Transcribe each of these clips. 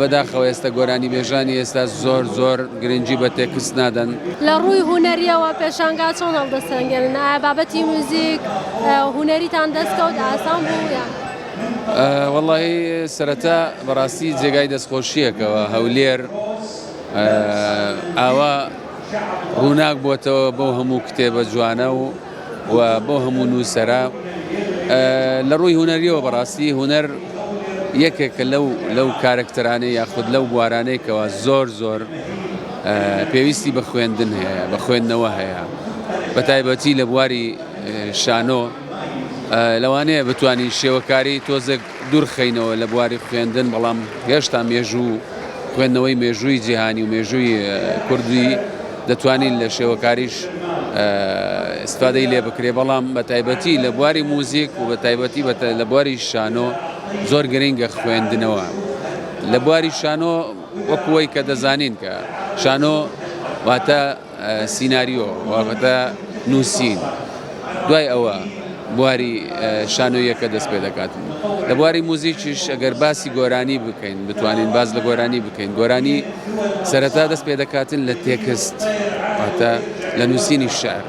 بەداخەوە ئێستا گۆرانیبێژانی ئێستا زۆر زۆر گرنگی بە تێکست نادەن. لە ڕووی هونەرییەوە پێشانگا چۆن هەڵدەسەنگێنن؟ ئایا بابەتی موزیک هونەریتان دەستکەوت ئاسان بوو یان؟ وەڵاهی سەرەتا بەڕاستی جێگای دەستخۆشییەکەوە هەولێر ئاوا ڕووناک بۆتەوە بەو هەموو کتێبە جوانە و و بۆ هەموو نووسەرە لە ڕووی هونەریەوە بەڕاستی هونەر یەکێکە لەو لەو کارکتەرانەی یاخود لەو بوارانەی کەوا زۆر زۆر پێویستی بە خوێندن هەیە بە خوێندنەوە هەیە بە تایبەتی لە بواری شانۆ لەوانەیە بتوانین شێوەکاری تۆزێک دوورخەینەوە لە بواری خوێندن، بەڵام هێشتا مێژوو خوێندنەوەی مێژووی جیهانی و مێژووی کوردی دەتوانین لە شێوەکاریش ئیسفادەی لێ بکرێ، بەڵام بە تایبەتی لە بواری موزیک و بە تایبەتی لە بواری شانۆ زۆر گرنگە خوێندنەوە. لە بواری شانۆ وەکوەی کە دەزانین کە شانۆ واتە سیناریۆ واتە نووسین، دوای ئەوە بواری شانۆییەکە دەست پێ دەکات. لە بواری موزیکیش ئەگەر باسی گۆرانی بکەین بتوانین باس لە گۆرانی بکەین گۆرانی سەرەتا دەست پێ دەکاتن لە تێکست واتە لە نووسینی شعر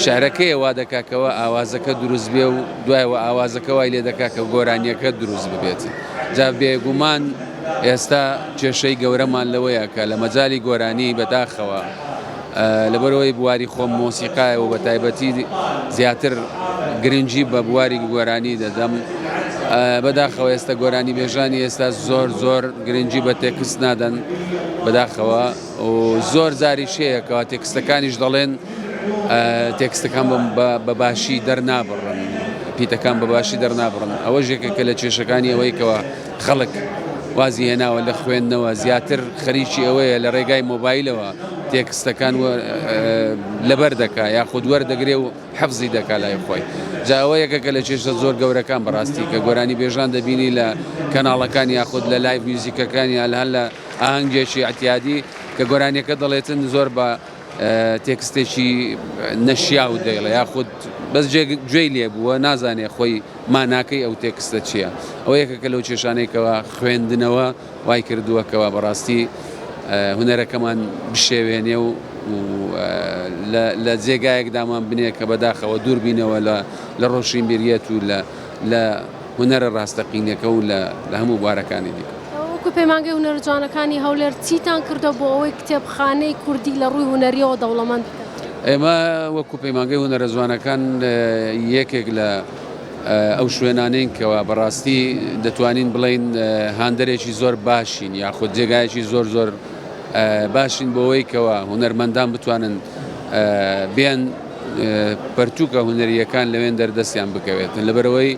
شعرەکەیە وا دەکاکەوە ئاوازەکە دروست بێ و دوایەوە ئاوازەکە وای لێ دەکا کە گۆرانیەکە دروست ببێت جا بێگومان ئێستا کێشەی گەورەمان لەوەیە کە لە مەجالی گۆرانی بەداخەوە لەبەرئەوەی بواری خۆم مۆسیقایە و بەتایبەتی زیاتر گرنگی بە بواری گۆرانی دەدەم بەداخەوە ئێستا گۆرانی بێژانی ئێستا زۆر زۆر گرنگی بە تێکست نادەن بەداخەوە و زۆر جاریش هەیە کەوا تێکستەکانیش دەڵێن تێکستەکان بە باشی دەرنابڕن پیتەکان بە باشی دەرنابڕن ئەوە ژێکێکە لە کێشەکانی ئەوەی کەەوە خەڵک وازی هێناوە لە خوێندنەوە زیاتر خەریکی ئەوەیە لە ڕێگای مۆبایلەوە تێکستەکان لەبەر دەکا یاخود وەردەگرێ و حەفزی دەکا لای خۆی جا ئەوە یەکێکە لە کێشە زۆر گەورەکان بەڕاستی کە گۆرانی بێژان دەبینی لە کەناڵەکان یاخود لە live music ەکان یا لە هەر لە ئاهەنگێکی ئەتیادی کە گۆرانیەکە دەڵێتن زۆر بە تێکستێکی نەشیاو دەیڵێ یاخود بەس گوێی لێ بووە نازانێ خۆی ماناکەی ئەو تێکستە چییە ئەوە یەکێکە لەو کێشانەی کەوا خوێندنەوە وای کردووە کەوا بەڕاستی هونەرەکەمان بشێوێنێ و لە جێگایەک دامان بنێ کە بەداخەوە دوور بینەوە لە ڕۆشنبیریەت و لە هونەرە ڕاستەقینەکە و لە هەموو بوارەکانی دیکە. وەکو پەیمانگەی هونەرە جوانەکانی هەولێر چیتان کردووە بۆ ئەوەی کتێبخانەی کوردی لە ڕووی هونەرییەوە دەوڵەمەند بکەن؟ ئێمە وەکو پەیمانگەی هونەرە جوانەکان یەکێک لە ئەو شوێنانەین کەوا بەڕاستی دەتوانین بڵێین هاندەرێکی زۆر باشین یاخود جێگایەکی زۆر زۆر باشین بۆ ئەوەی کەوا هونەرمەندان بتوانن بێن پەرتووکە هونەرییەکان لەوێن دەردەستیان بکەوێتن لەبەرئەوەی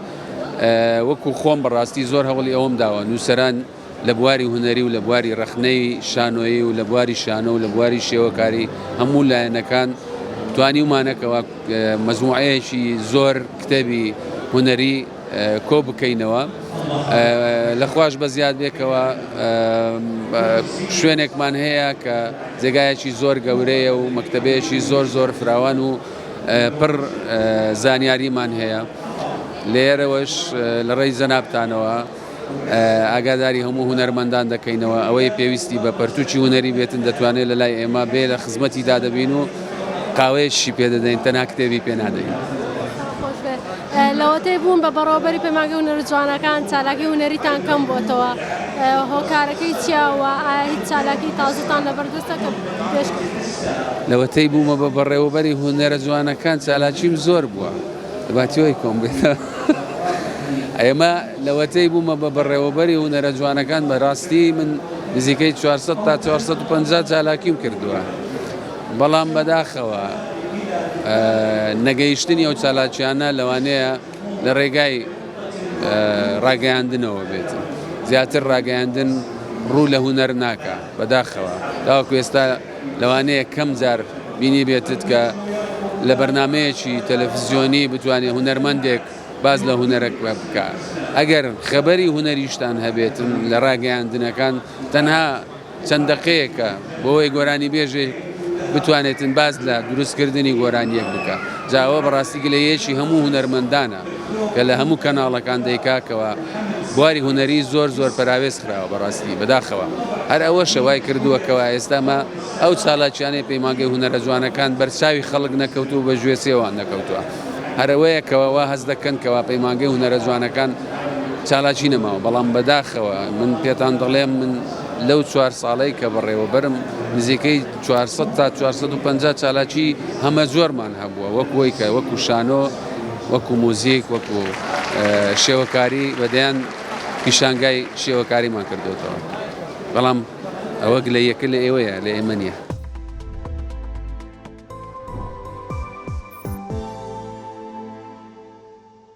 وەکو خۆم بەڕاستی زۆر هەوڵی ئەوەم داوە نووسەران لە بواری هونەری و لە بواری ڕەخنەی شانۆیی و لە بواری شانۆ و لە بواری شێوەکاری هەموو لایەنەکان توانیومانەکەوە مەجموعەیەکی زۆر کتێبی هونەری کۆ بکەینەوە لە خواش بە زیاد بێکەوە شوێنێکمان هەیە کە جێگایەکی زۆر گەورەیە و مەکتتەبەیەکی زۆر زۆر فراوان و پڕ زانیاریمان هەیە لێرەوەش لە ڕێی جەنابتانەوە ئاگاداری هەموو هونەرمەندان دەکەینەوە ئەوەی پێویستی بە پەرتوکی هونەری بێتن دەتوانێت لە لای ئێمە بێ لە خزمەتیدا دەبین و قاوەیەکیشی پێ دەدەین تەنها کتێبی پێ نادەین. لەوەتەی بوون بە بەڕێوەبەری پەیمانگەی هونەرە جوانەکان چالاکی هونەریتان کەم بۆتەوە هۆکارەکەی چییە و ئایا هیچ چالاکی تازەتان لەبەردەستە کە پێشکەش لەوەتەی بوومە بە بەڕێوەبەری هونەرە جوانەکان چالاکیم زۆر بووە باچۆی کۆم بێتەوە ئێمە لەوەتەی بوومە بە بەڕێوەبەری هونەرە جوانەکان بەڕاستی من نزیکەی 400 تا 450 چالاکیم کردووە بەڵام بەداخەوە نەگەیشتنی ئەو چالاکیانە لەوانەیە لە ڕێگای ڕاگەیاندنەوە بێت زیاتر ڕاگەیاندن ڕوو لە هونەر ناکە بەداخەوە تاوەکو ئێستا لەوانەیە کەم جار بینیبێتت کە لە بەرنامەیەکی تەلەفزیۆنی بتوانێت هونەرمەندێک باس لە هونەرەک بکا ئەگەر خەبەری هونەریشتان هەبێتن لە ڕاگەیاندنەکان تەنها چەند دەقەیەکە بۆ ئەوەی گۆرانی بێژێک بتوانێتن باس لە دروستکردنی گۆرانیەک بکە جا ئەوە بەڕاستی گلەیەکی هەموو هونەرمەندانە کە لە هەموو کەناڵەکان دەیکاکەوە. بواری هونەری زۆر زۆر پەراوێز خراوە بەڕاستی بەداخەوە هەر ئەوەشە وای کردووە کەوا ئێستا مە ئەو چالاکیانەی پەیمانگەی هونەرە جوانەکان بەرچاوی خەڵک نەکەوتووە بە گوێ سێوان نەکەوتووە هەر ئەوەیە کەوا وا هەست دەکەن کەوا پەیمانگەی هونەرە جوانەکان چالاکی نەماوە بەڵام بەداخەوە من پێتان دەڵێم من لەو چوار ساڵەی کە بەڕێوەبەرم نزیکەی 400 تا 450 چالاکی هەمەجۆرمان هەبووە وەکو وەی کە وەکو شانۆ وەکو موزیک وەکو شێوەکاری بە دەیان پیشانگای شێوەکاریمان کردوێتەوە بەڵام ئەوە گلەییەکە لە ئێوەیە لە ئێمە نییە.